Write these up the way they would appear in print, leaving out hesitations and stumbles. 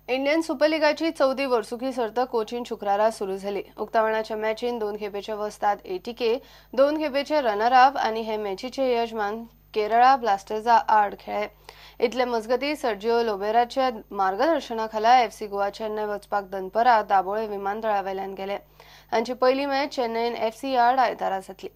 Indian super लिगाची चवथी वर्सुकी सर्त कोचीन शुक्रारा सुरू जाली. उक्तावणाच्या मॅचीन 2 खेपेचे वस्ताद एटीके, 2 खेपेचे रनर अप आनी हे मॅचीचे यजमान केरळा ब्लास्टर्सा आड खेळ्ळे. इतले मजगती सर्जिओ लोबेराच्या मार्गदर्शनाखाला एफसी गोवा चेन्नय वचपाक दनपरां दाबोळे विमानतळावेल्यान गेले. तांची पयली मॅच चेन्नयन एफसी आड आयतारा जातली.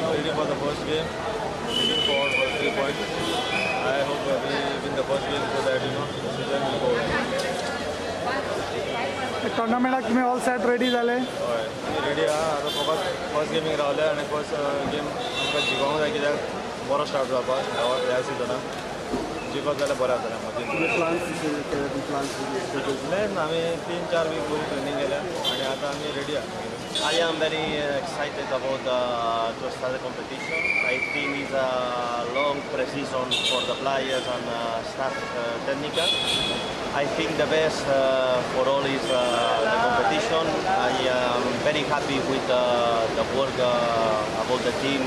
Ready for the first game, looking forward for 3 points. I hope we win the first game so that the season will go. टुर्नामेंटाक तुमी ऑल सेट रेडी जाले? हय, रेडी आहा. आतां फकत फर्स्ट गेमीक रावले आनी फर्स्ट गेम आमकां जिखोवंक जाय कित्याक बरो स्टार्ट जावपाक ह्या सिजनाक. जिखत जाल्यार बरें जातलें आमकां. प्लॅन आमी 3-4 वीक बरी ट्रेनींग केल्या आनी आतां आमी रेडी आहा. I am very excited about to start the competition. I think it's a long pre-season for the players and staff technical. I think the best for all is the competition. I am very happy with the work about the team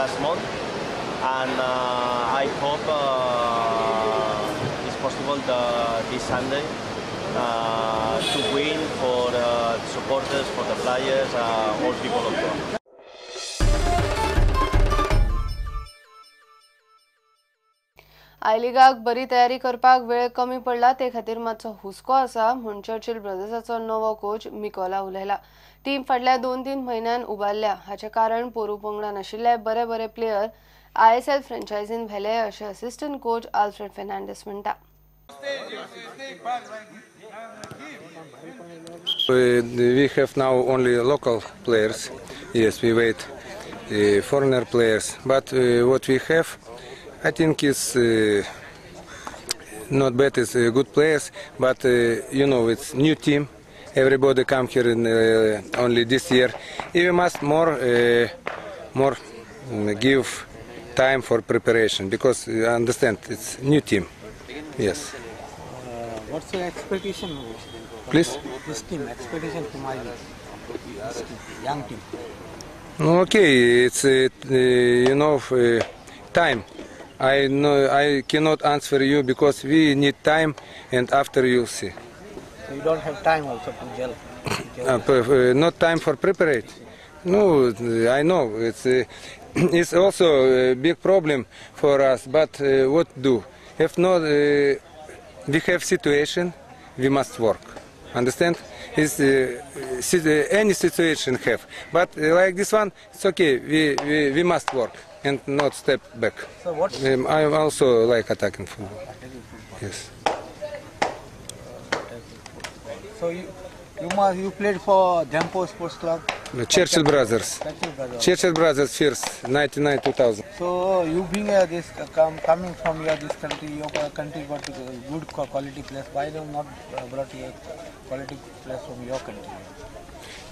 last month, and I hope it's possible this Sunday to win for the supporters, for the players, all people of Goa. I लिगाक बरी तयारी करपाक वेळ कमी पडला ते खातीर मातसो हुस्को आसा म्हूण चर्चिल ब्रदर्साचो नवो कोच मिकोला उलयला. टीम फाटल्या 2-3 म्हयन्यान उबारल्या हाचें कारण पोरू पंगडा नाशिल्ले बरे बरे प्लेयर ISL फ्रँचायझीन व्हेले अशें असिस्टंट कोच आल्फ्रेड फेर्नांडीस म्हणटा. We have now only local players. Yes, we wait foreigner players, but what we have, I think, is not bad. It's good players, but it's new team. Everybody come here in, only this year. We must more give time for preparation because you understand it's new team. Yes. What's your expectation? Please? This team, expectation from I League, this team, young team. Okay, it's time. I know I cannot answer you because we need time, and after you see. So you don't have time also to gel. Not time for prepare. No, I know it's it's also a big problem for us. But what do? If not, we have situation, we must work. Understand? It's, any situation have, but like this one, it's okay. We must work and not step back. So what? I also like attacking football. Attacking football. Yes. So you played for Dempo Sports Club. Churchill Brothers. Churchill Brothers. Churchill Brothers first, 99-2000. So you being this coming from here, this country, your country got good quality players. Why they not brought your quality players from your country?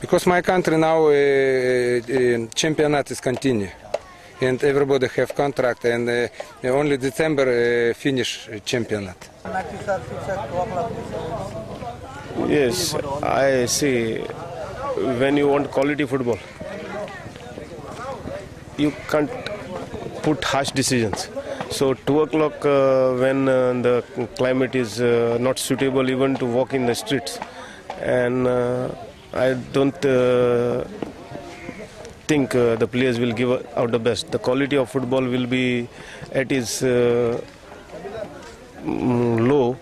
Because my country now championate is continue, and everybody have contract, and only December finish championate. Matches are fixed at 2 o'clock. Yes, I see. When you want quality football, you can't put harsh decisions. So 2 o'clock when the climate is not suitable even to walk in the streets, and I don't think the players will give out the best. The quality of football will be at its low.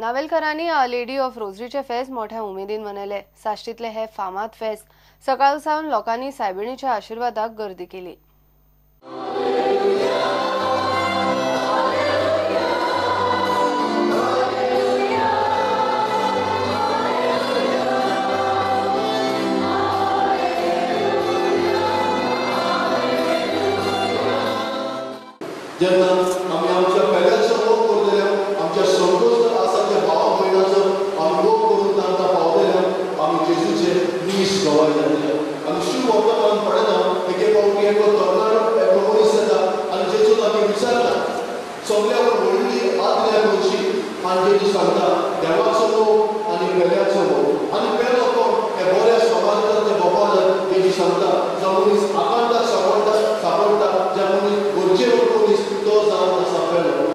नावेलकरांनी lady of रोजरीचे फेस्त मोठ्या उमेदीन मनयले. साश्टीतले हे फामाद फेस्त सकाळ सावन लोकांनी सायबिणीच्या आशिर्वादाक गर्दी केली. जेन्ना आमी आमच्या पेल्याचो मोग करतले, आमच्या संतोष आसा त्या भावा भयणाचो आमी मोग करून तांकां पावतले, आमी जेजूचे नीस गवाय जातले. आनी शुभ वर्तमान पडना एके फावटी एकलो तरणाटो एकलो मनीस येता आनी जेजू लागीं विचारता सगळ्याक व्हडली आज्ञा खंयची, आनी जेजू सांगता देवाचो मोग आनी पेल्याचो मोग. आनी पेलो कोण हे बऱ्या समाजांतले बाबान तेजी सांगता जो मनीस आकांताक सापडटा, ज्या मनीस गरजेवर मनीस तो जावन आसा पेलो.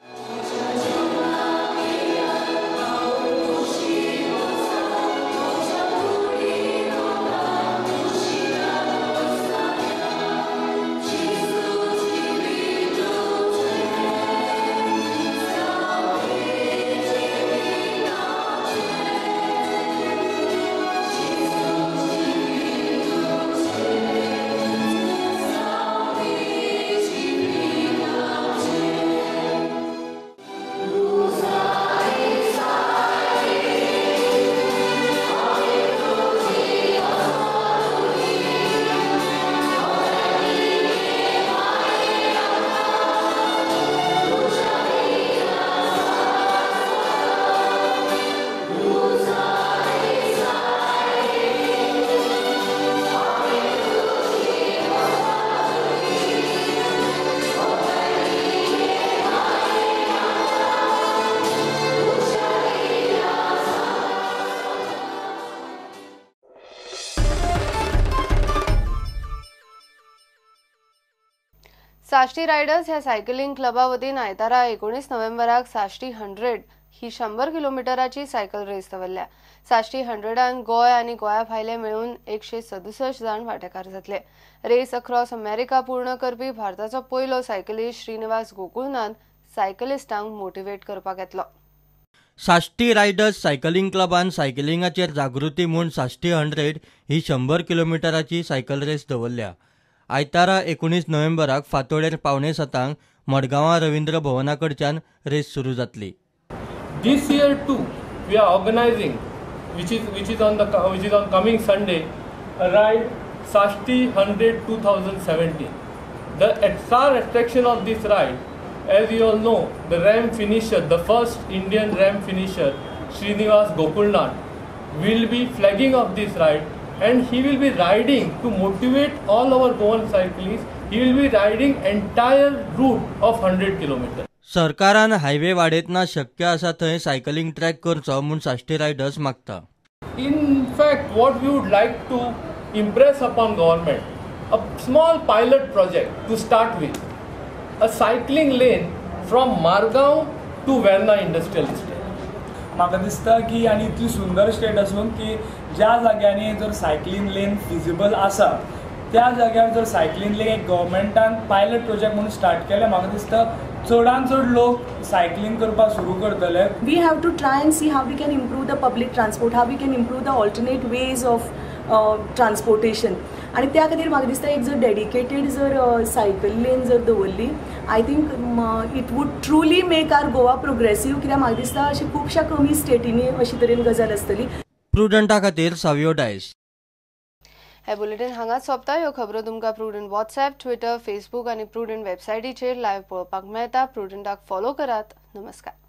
साश्टी रायडर्स ह्या सायकलिंग क्लबा वतीन आयतारा 19 नोव्हेंबराक साश्टी 100 ही 100 किलोमिटराची सायकल रेस दवरल्या. साश्टी 100 गोंय आनी गोंया भायले मेळून 167 जाण वांटेकार जातले. रेस अक्रॉस अमेरिका पूर्ण करपी भारताचो पयलो सायकलिस्ट श्रीनिवास गोकुळनाथ सायकलिस्टांक मोटिवेट करपाक येतलो. साश्टी रायडर्स सायकलिंग क्लबान सायकलिंगाचेर जागृती म्हूण साश्टी 100 ही 100 किलोमिटराची सायकल रेस दवरल्या. आयतारा 19 नोव्हेंबराक फांतोडेर 6:45 मडगांवां रवींद्र भवना कडच्यान रेस सुरू जातली. This year too we are organizing which is on coming Sunday a ride Sashti 100 2017. The star attraction of this ride, as you all know, the ram finisher, the first Indian ram finisher Srinivas Gokulnath will be flagging off this ride, and he will be riding to motivate all our Goan cyclists. He will be riding entire route of 100 kilometers. सरकारान highway वाडयतना शक्य आसा थंय cycling track करचो म्हूण Sashti riders मागता. In fact, what we would like to impress upon government, a small pilot project to start with, a cycling lane from Margao to Verna Industrial Estate. म्हाका दिसता की आनी इतली सुंदर स्टेट आसून की ज्या जाग्यांनी जर सायकलींग लेन फिजिबल आसा त्या जाग्यार जर सायकलींग लेन एक गव्हर्मेंटान पायलट प्रोजेक्ट म्हणून स्टार्ट केलें, म्हाका दिसता चडान चड लोक सायकलींग करपाक सुरू करतले. We have to try and see how we can improve the public transport, how we can improve the alternate ways of transportation. आनी त्या खातीर म्हाका दिसता एक जर डेडिकेटेड जर सायकल लेन जर दवरली, I think it would truly make our Goa progressive. कित्याक म्हाका दिसता अशें खुबश्या कमी स्टेटींनी अशे तरेन गजाल आसतली. प्रुडंटा खातीर सावियो डायस. हे बुलेटिन हांगाच सोंपता. ह्यो खबरो तुमकां प्रुडंट वॉट्सएप, ट्विटर, फेसबूक आनी प्रुडंट वेबसायटीचेर लायव्ह पळोवपाक मेळटा. प्रुडंटाक फॉलो करात. नमस्कार.